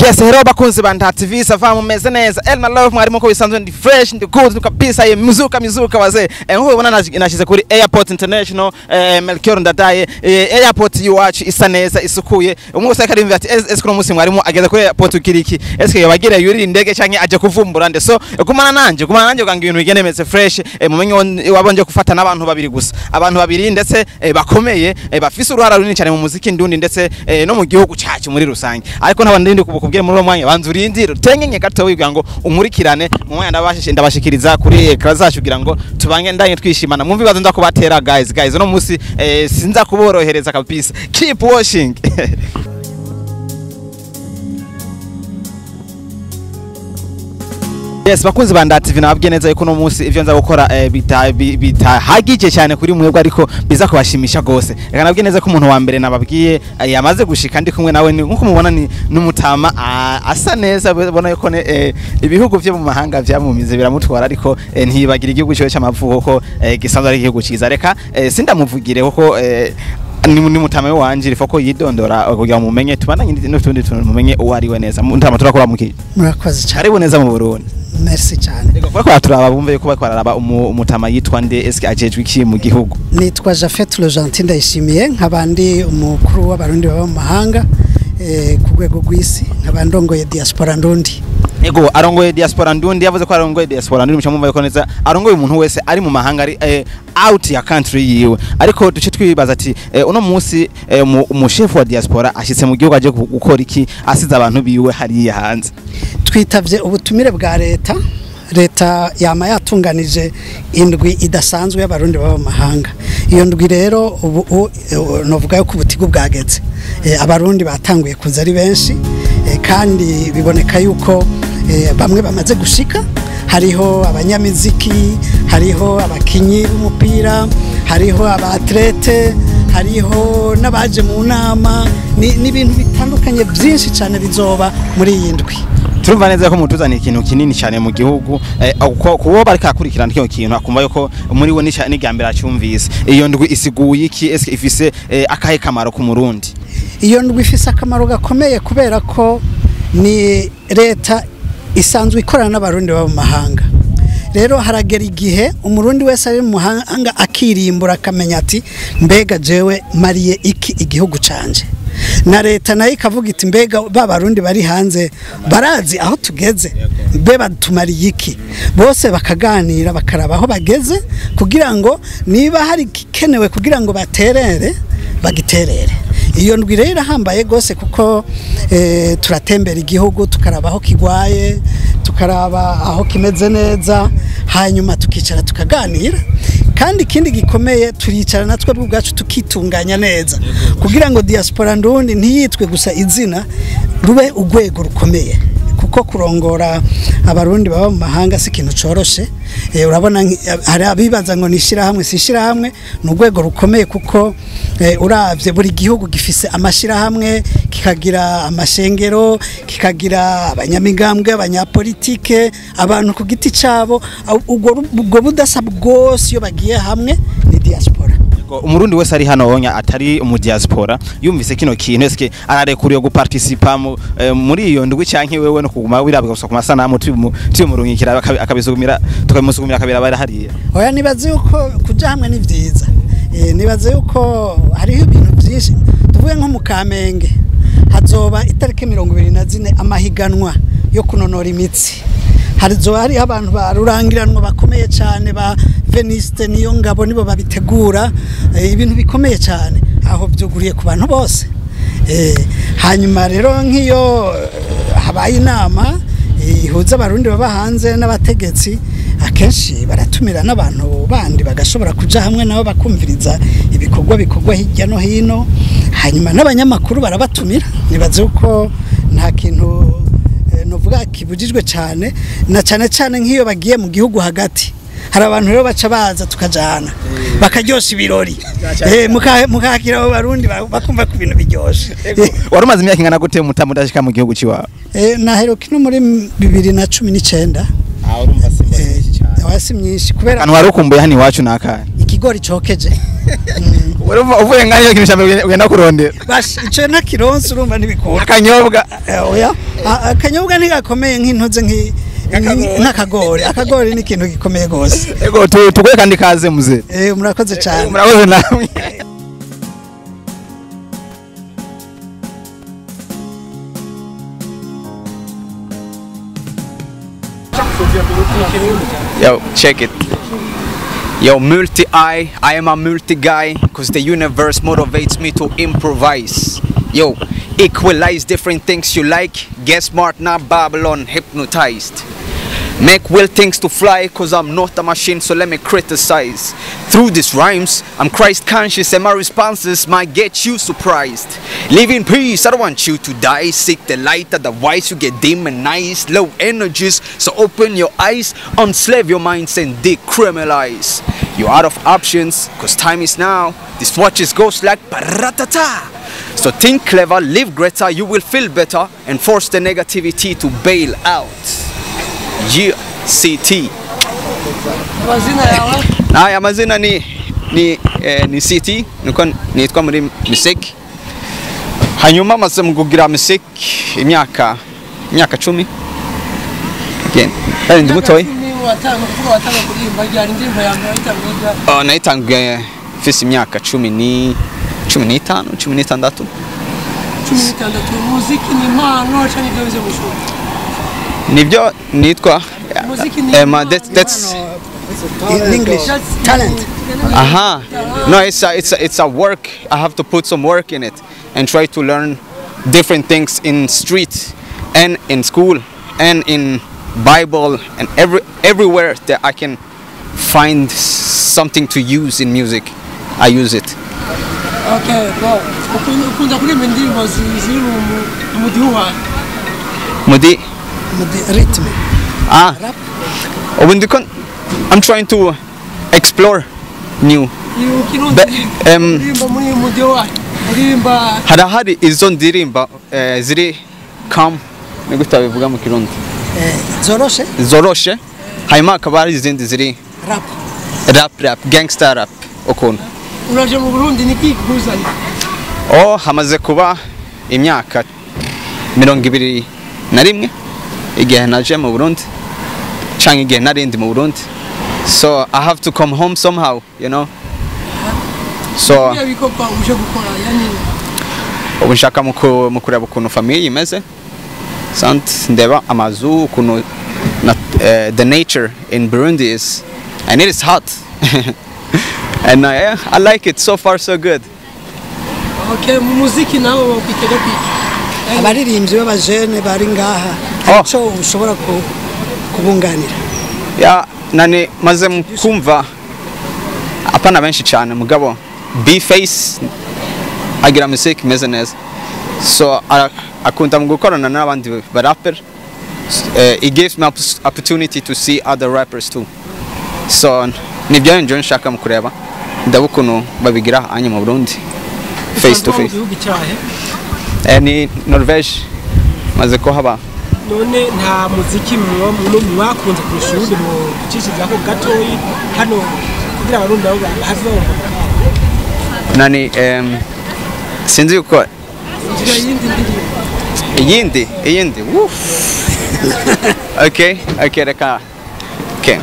Yes, hello bakunzi ba Nda TV, ça va, mumeze neza? Elma Love mwarimu, ko bisanzwe ndi fresh, ndi good kabisa, ye mizuka mizuka wazee. Nkuko ubona nashize kuri Airport International Melchior Ndadaye, airport yiwacu isa neza, isukuye. Umwe wese akarimva ati ese kuno munsi mwarimu ageze kuri airport ukiriki, eske yabagira yurira indege canke aje kuvumbura nde? So gumana nanje kugira ngo ibintu bigende meze fresh. Mumenye wabonje gufata n'abantu babiri gusa, abantu babiri ndetse bakomeye, bafise uruhara runini cyane mu muziki ndundi ndetse no mu gihugu cyacu muri rusange. Ariko ntabwo ndindi kubukubwira muri uwo mwanya, banza urindire utengenye gato kugira ngo umurikirane mu mwanya ndabashikiriza kuri écran zacu kugira ngo tubange ndanye twishimana, mwumve ibibazo ndakubatera. Guys, uno munsi sinza kuborohereza kabisa. Keep watching. Yes, bakunzi ba Nda TV, nababwiye neza yuko uno munsi ivyo nza gukora bitahagije cyane kuri mwebwe, ariko biza kubashimisha gose. Reka nabwiye neza ko umuntu wa mbere nababwiye yamaze gushika, ndi kumwe nawe, nkuko mubona ni n'umutama asa neza, ubona yuko ibihugu vyo mu mahanga vyamumize biramutwara, ariko ntiyibagira igihugu cyiwe cy'amavuko ko gisanzwe ari igihugu ciza. Reka sindamuvugire kuko ni mutama wanje, rifo ko yidondora kugira ngo mumenye, tubandanye n'utundi tuntu mumenye uwo ari we neza. Mutama, turakora muki? Murakoze cyane. Karibu neza mu Burundi. Merci cyane. Yego, bariko turaba bumve yuko bariko bararaba umutama yitwa nde, eske ajejwe iki mu gihugu? Nitwa Jafet Le Gentil Ndayishimiye, nkaba ndi umukuru w'Abarundi baba mu mahanga ku rwego rw'isi, nkaba ndongoye diaspora ndundi. Ego, arongoye diaspora ndundi. Yavuze ko arongoye diaspora ndundi, muca yuko neza arongoye umuntu wese ari mu mahanga, ari out ya country yiwe. Ariko duce twibaza ati uno munsi umushefu wa diaspora ashitse mu gihugu aje gukora iki, asize abantu biwe hariya hanze? Twitavye ubutumire bwa leta. Leta yama yatunganije indwi idasanzwe y'Abarundi baba mu mahanga. Iyo ndwi rero ubu novuga yuko ubutigu bwageze. Abarundi batanguye kuza ari benshi, kandi biboneka yuko bamwe bamaze gushika. Hariho abanyamiziki, hariho abakinyi b'umupira, hariho aba athlètes, hariho n'abaje mu nama. Ni ibintu bitandukanye byinshi cyane bizoba muri iyi ndwi. Turumva neza ko mutuzaniye ikintu kinini cyane mu gihugu. Kuwo bariko akurikirana kino kintu akumva yuko muri we n'irya acyumvise. Iyo ndwi isiguye iki? Eske ifise akahe kamaro ku Murundi? Iyo ndwi ifise akamaro gakomeye kubera ko ni leta isanzwe ikorana n'Abarundi baba mu mahanga. Rero haragera igihe Umurundi wese ari mu mahanga akirimbura, akamenya ati: "Mbega jewe mariye iki igihugu canje?" Na leta nayo ikavuga iti: "Mbega ba Barundi bari hanze barazi aho tugeze? Mbe batumariye iki?" Bose bakaganira, bakaraba aho bageze kugira ngo niba hari igikenewe kugira ngo baterere, bagiterere. Iyo ndwi rero irahambaye rwose kuko turatembera igihugu, tukaraba aho kigwaye, tukaraba aho kimeze neza, hanyuma tukicara tukaganira. Kandi ikindi gikomeye, turicara natwe ubwacu tukitunganya neza kugira ngo diaspora ndundi ntiyitwe gusa izina, rube urwego rukomeye, kuko kurongora Abarundi baba mu mahanga si ikintu coroshe. Urabona hari abibaza ngo ni ishirahamwe. Si ishirahamwe, ni urwego rukomeye, kuko uravye buri gihugu gifise amashirahamwe, kikagira amashengero, kikagira abanyamigambwe, abanyapolitike, abantu ku giti cabo. Ubwo budasa bwose iyo bagiye hamwe ni diaspora. Yego, Umurundi wese ari hano wonya atari mu diaspora yumvise kino kintu, eske ararekuriye guparticipa muri iyo ndwi, canke wewe no kuguma wirabwa gusa ku masanamu, tubimurungikira akabisugumira, tukabimusugumira akabira bari hariya? Oya, nibaze yuko kuja hamwe ni vyiza. Nibaze yuko hariho ibintu byinshi. Tuvuge nko mu Kamenge hazoba itariki 24 amahiganwa yo kunonora imitsi. Harizoba hariho abantu barurangiranwa bakomeye cyane, ba Veniste niyo ngabo nibo babitegura, ibintu bikomeye cyane. Aho byuguriye ku bantu bose. Hanyuma rero nk'iyo habaye inama ihuza Abarundi baba hanze n'abategetsi, akenshi baratumira n'abantu bandi bagashobora kuja hamwe nabo, bakumviriza ibikorwa bikorwa hirya no hino. Hanyuma n'abanyamakuru barabatumira. Nibaze uko nta kintu novuga kibujijwe cyane, na cyane cyane nk'iyo bagiye mu gihugu hagati. Hari abantu rero baca baza tukajana, bakaryosha ibirori. Mukakira abo Barundi bakumva ku bintu biryoshe. Wari umaze imyaka ingana gute mutamu udashika mu gihugu ciwawe? Naheruka ino muri 2019. Ah, urumva si Oya, si myinshi kubera akantu wari ukumbuye hano iwacu nakahe? Ikigori cokeje. Urumva uvuye ngayo ikintu cya mbere ugenda kurondera. Basha ico ntakironse urumva ntibikunda. Akanyobwa. Oya, akanyobwa ntigakomeye nk'intuze nk'akagori. Akagori ni ikintu gikomeye gose. Ego tuguhe kandi kaze muze. Murakoze cyane. Murakoze namwe. Yo, check it. Yo, multi-eye, I am a multi-guy, cause the universe motivates me to improvise. Yo, equalize different things you like, get smart, not Babylon, hypnotized. Make will things to fly, cause I'm not a machine, so let me criticize. Through these rhymes, I'm Christ conscious and my responses might get you surprised. Live in peace, I don't want you to die. Seek the light, otherwise you get demonized. Low energies, so open your eyes, unslave your minds and decriminalize. You're out of options, cause time is now. This watch is ghost like paratata. So think clever, live greater, you will feel better, and force the negativity to bail out. GCT. Amazina yawe? Aya amazina ni CT, nuko nitwa muri music. Hanyuma maze mu kugira music imyaka 10. Again, ari ndi mutoyi. Oh, nayitanguye mfise imyaka 15, 16. 16. Muziki ni impano cyangwa ibyo bize mu ishuri? Nibyo nitwa that's in English talent. Aha. No, it's a work. I have to put some work in it and try to learn different things in street and in school and in Bible and everywhere that I can find something to use in music, I use it. Okay, go. Ukunda kuririmba indirimbo ziri mu mudiho? Mudi rhythm. Ah. I'm trying to explore new. Harahari izo ndirimba ziri calm, nigute bivuga mu Kirundi? Zoroshe. Zoroshe. Hanyuma akaba hari izindi ziri rap. Rap, gangster rap ukuntu. Uraje mu Burundi niki kuzanye? Oh, hamaze kuba imyaka 21 igihe naje mu Burundi canke igihe narindi mu Burundi, so I have to come home somehow, you know. So ubu nshaka mu kureba ukuntu famille imeze, sant ndeba amazu ukuntu the nature in Burundi is, and it is hot. And I like it, so far so good. Okay, mu muziki nawe wakwitega kwiki? Abaririmbyi b'abajene bari ngaha icyo ushobora kubunganira? Ya nani maze kumva apana benshi cyane mugabo B-Face agira music imeze neza, so akunda mu gukorana n'abandi ba rapper. It gives me opportunity to see other rappers too, so nibyo nje nshaka mu kureba ndabukuntu babigira anye mu Burundi face to face. Ni Norvege maze ko haba. None nta muziki mwakunze kurusha uwundi mucishiriza ko gatoyi hano kugira abarundi nabo bahave bumva? Nani sinzi uko iyindi woof. Okay, reka okay.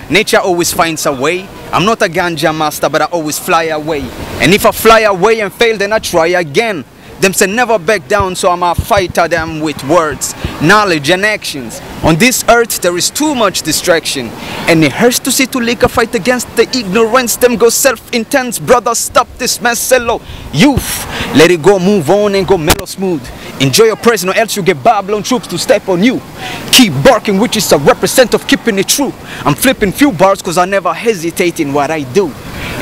Nature always finds a way. I'm not a ganja master, but I always fly away. And if I fly away and fail, then I try again. Them say never back down, so I'm a fighter them with words, knowledge and actions. On this earth there is too much distraction, and it hurts to see Tulika fight against the ignorance. Them go self-intense, brother, stop this mess, hello. Youth, let it go, move on and go mellow smooth. Enjoy your present or else you get Babylon troops to step on you. Keep barking, which is a represent of keeping it true. I'm flipping few bars cause I never hesitate in what I do.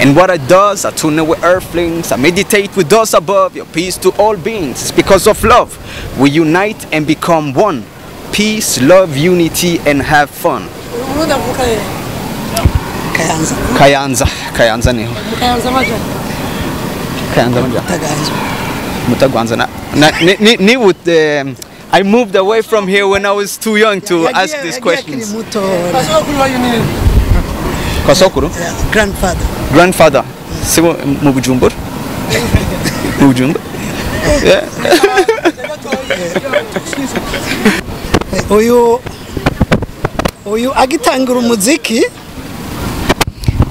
And what I does, I tune in with earthlings, I meditate with those above. Your peace to all beings. It's because of love we unite and become one. Peace, love, unity, and have fun. Kayanza. Kayanza niho. Kayanza maja. Mutagwanza na ni would I moved away from here when I was too young to ask these questions. Kwa sokuru? Grandfather. Grandfather. Sibo mu Bujumbura? Mu Bujumbura? Yeah. Uyu agitangura umuziki,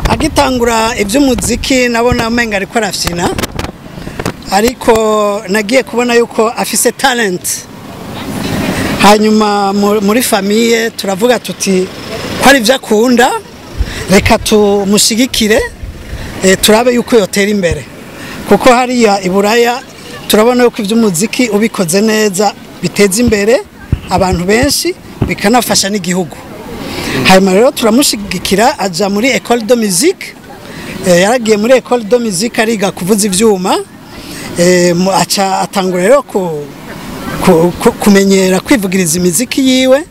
agitangura iby'umuziki, nabona umenga ariko arafyina, ariko nagiye kubona yuko afise talent. Hanyuma muri famille turavuga tuti ko ari ibyo akunda, reka tumushigikire, turabe yuko yotera imbere, kuko hariya i Buraya turabona yuko iby'umuziki ubikoze neza biteza imbere abantu benshi, bikanafasha n'igihugu. Hanyuma rero turamushigikira, aja muri école de musique. Yaragiye muri école de musique ariga kuvuza ivyuma, aca atangura rero kumenyera kwivugiriza imiziki yiwe.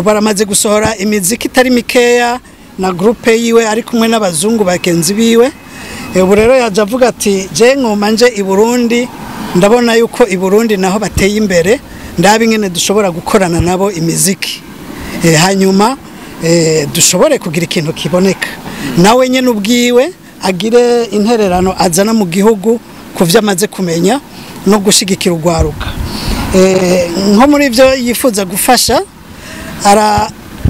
Baramaze gusohora imiziki itari mikeya na groupe yiwe, ari kumwe n'abazungu bagenzi biwe. Ubu rero yaje avuga ati je nkoma nje i Burundi, ndabona yuko i Burundi naho bateye imbere, ndabe ingene dushobora gukorana nabo imiziki, hanyuma dushobore kugira ikintu kiboneka, nawe nyene ubwiwe agire intererano azana mu gihugu ku vyo amaze kumenya no gushigikira urwaruka. Nko muri ivyo yifuza gufasha,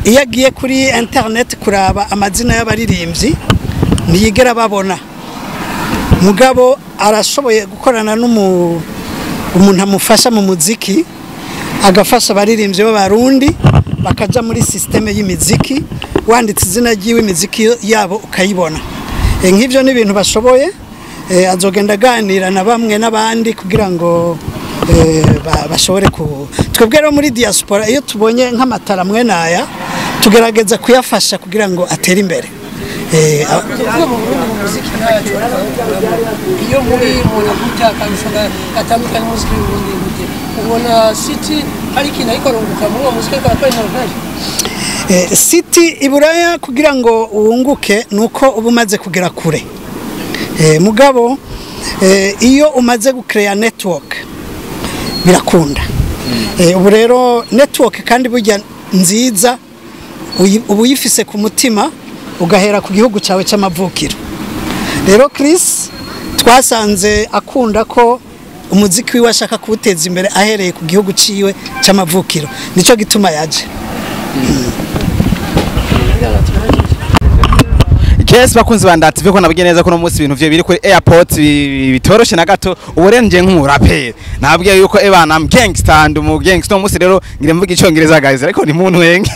iyo agiye kuri internet kuraba amazina y'abaririmbyi ntiyigera babona, mugabo arashoboye gukorana n'umuntu amufasha mu muziki, agafasha abaririmbyi b'abarundi bakaja muri systeme y'imiziki, wanditse izina ryiwe imiziki yabo ukayibona. Nk'ivyo ni ibintu bashoboye. Azogenda aganira na bamwe n'abandi kugira ngo bashobore ku twebwe rero muri diaspora iyo tubonye nk'amatara mwe naya tugerageza kuyafasha kugira ngo atere imbere. Tuvuga mu Burundi mu muziki ntacu, iyo muri mubona gute akarusho gatandukanye n'umuziki w'Uburundi gute? Ubona City hari ikintu ariko arunguka muri uwo muziki ariko arakora Norvège? City i Buraya kugira ngo wunguke nuko uba umaze kugera kure. Mugabo iyo umaze gucreya network birakunda. Ubu rero network kandi burya nziza uba uyifise ku mutima, ugahera ku gihugu cyawe cy'amavukiro. Rero Chris twasanze akunda ko umuziki wiwe ashaka kuwuteza imbere ahereye ku gihugu ciwe cy'amavukiro, nico gituma yaje. Yes, bakunzi ba Ndative, ko nabwiye neza ko no munsi ibintu vyo biri kuri airport bitoroshe na gato. Ubu rero nje nk'umuraperi nabwiye yuko ebana I'm gangster, ndi mu gangster. No munsi rero ngire mvuga icongereza guys, ariko ni muntu wenge.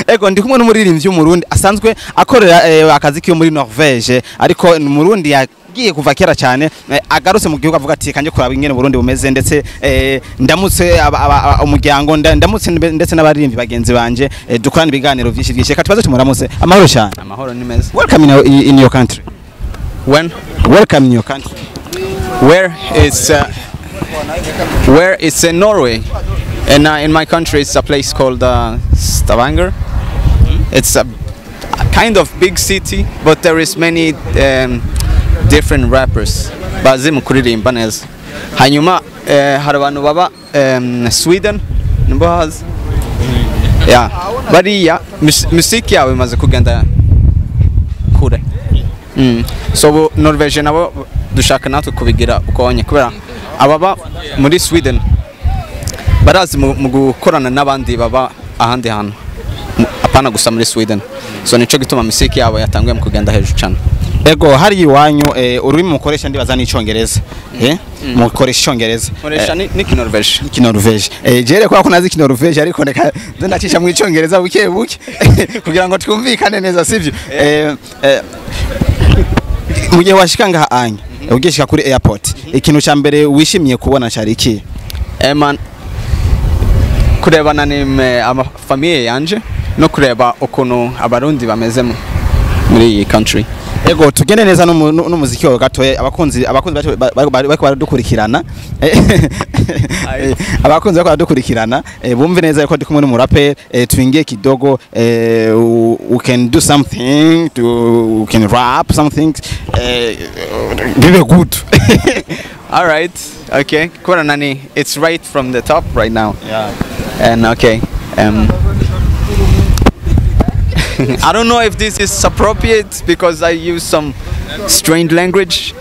Ego ndi kumwe n'umuririmbyi w'Umurundi asanzwe akorera akazi kiyo muri Norvège, ariko ni Umurundi yagiye kuva kera cyane, agarutse mu gihugu avuga ati kanje kuraba ingene Burundi bumeze, ndetse ndamutse umuryango, ndamutse ndetse n'abaririmbyi bagenzi banje, dukorana ibiganiro byinshi byinshi. Reka tubaze tumuramutse. Amahoro cyane. Amahoro ni meza. Welcome in your country. When? Welcome in your country. Where it's in Norway, and in my country it's a place called Stavanger. It's a kind of big city, but there is many different rappers bazi mu kuririmba neza. Hanyuma hari abantu baba Sweden, nimbo hazi, yeah, bariya musiki yabo imaze kugenda kure. So ubu Norvege nabo dushaka natwe kubigira ukonye, kubera ababa muri Sweden barazi mu gukorana n'abandi baba ahandi hantu, apana gusa muri Sweden. So nico gituma misiki yabo yatanguye mu kugenda hejuru cyane. Ego hari iwanyu ururimi mukoresha ndibaza n'icongereza. Mukoresha icongereza. Nkoresha ni Kinorvege. Ikinorvege. Jere kwa ko nazi Ikinorvege, ariko reka nze ndacisha mu icongereza buke buke kugira ngo twumvikane neza, sivyo? Mu gihe washika ngaha anya, ugishika kuri airport, ikintu ca mbere wishimiye kubona cari iki? Man, kurebana ni amafamiye yanje no kureba ukuntu abarundi bameze muri iyi country. Ego tugende neza n'umuziki wawe gatoya, abakunzi bacu bariko baradukurikirana. Abakunzi bariko baradukurikirana bumve neza yuko ndi kumwe n'umuraperi. Tuingie kidogo, we can do something to we can rap something, bibe good. All right, okay, kubera nani it's right from the top right now. Yeah. And okay, I don't know if this is appropriate because I use some strange language.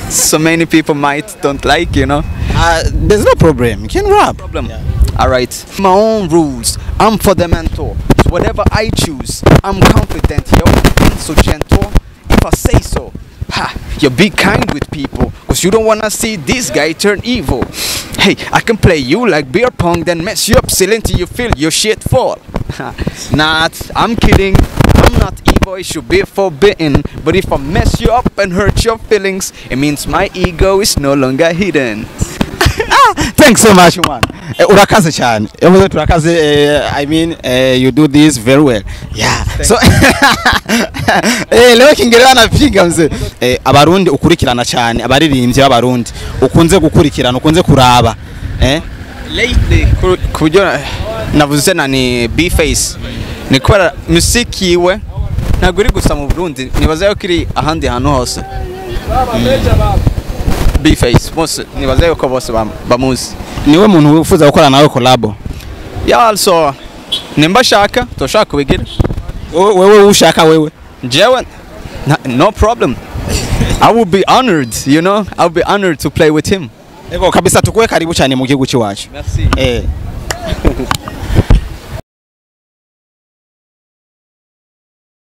So many people might don't like. There's no problem, you can rap. Problem. All right. My own rules. I'm for the mentor. So whatever I choose, I'm confident, yo. I'm so gentle. If I say so, ha, you be kind with people. 'Cause you don't wanna see this guy turn evil. Hey, I can play you like beer pong, then mess you up silly until you feel your shit fall. Not, I'm kidding. I'm not evil, it should be forbidden. But if I mess you up and hurt your feelings, it means my ego is no longer hidden. Thanks so much, man. Urakaze cyane. Yavuze turakaze. I mean, you do this very well. Yeah. So leo Kiingereza anapiga mzee. Abarundi ukurikirana cyane, abaririmbyi b'abarundi ukunze gukurikirana, ukunze kuraba? Lately, ku buryo navuze na ni B-Face, ni kubera music yiwe ntabwo iri gusa mu Burundi, nibaza yuko iri ahandi hantu hose. B-Face bose nibaza yuko bose bamuzi. Niwe muntu wifuza gukorana nawe collabo? Yeah, also nimba ashaka turashaka kubigira. Wewe ushaka wewe? Jewe no problem, I will be honored. I will be honored to play with him. Ego kabisa, tukuwe karibu cyane mu gihugu cyacu. Merci.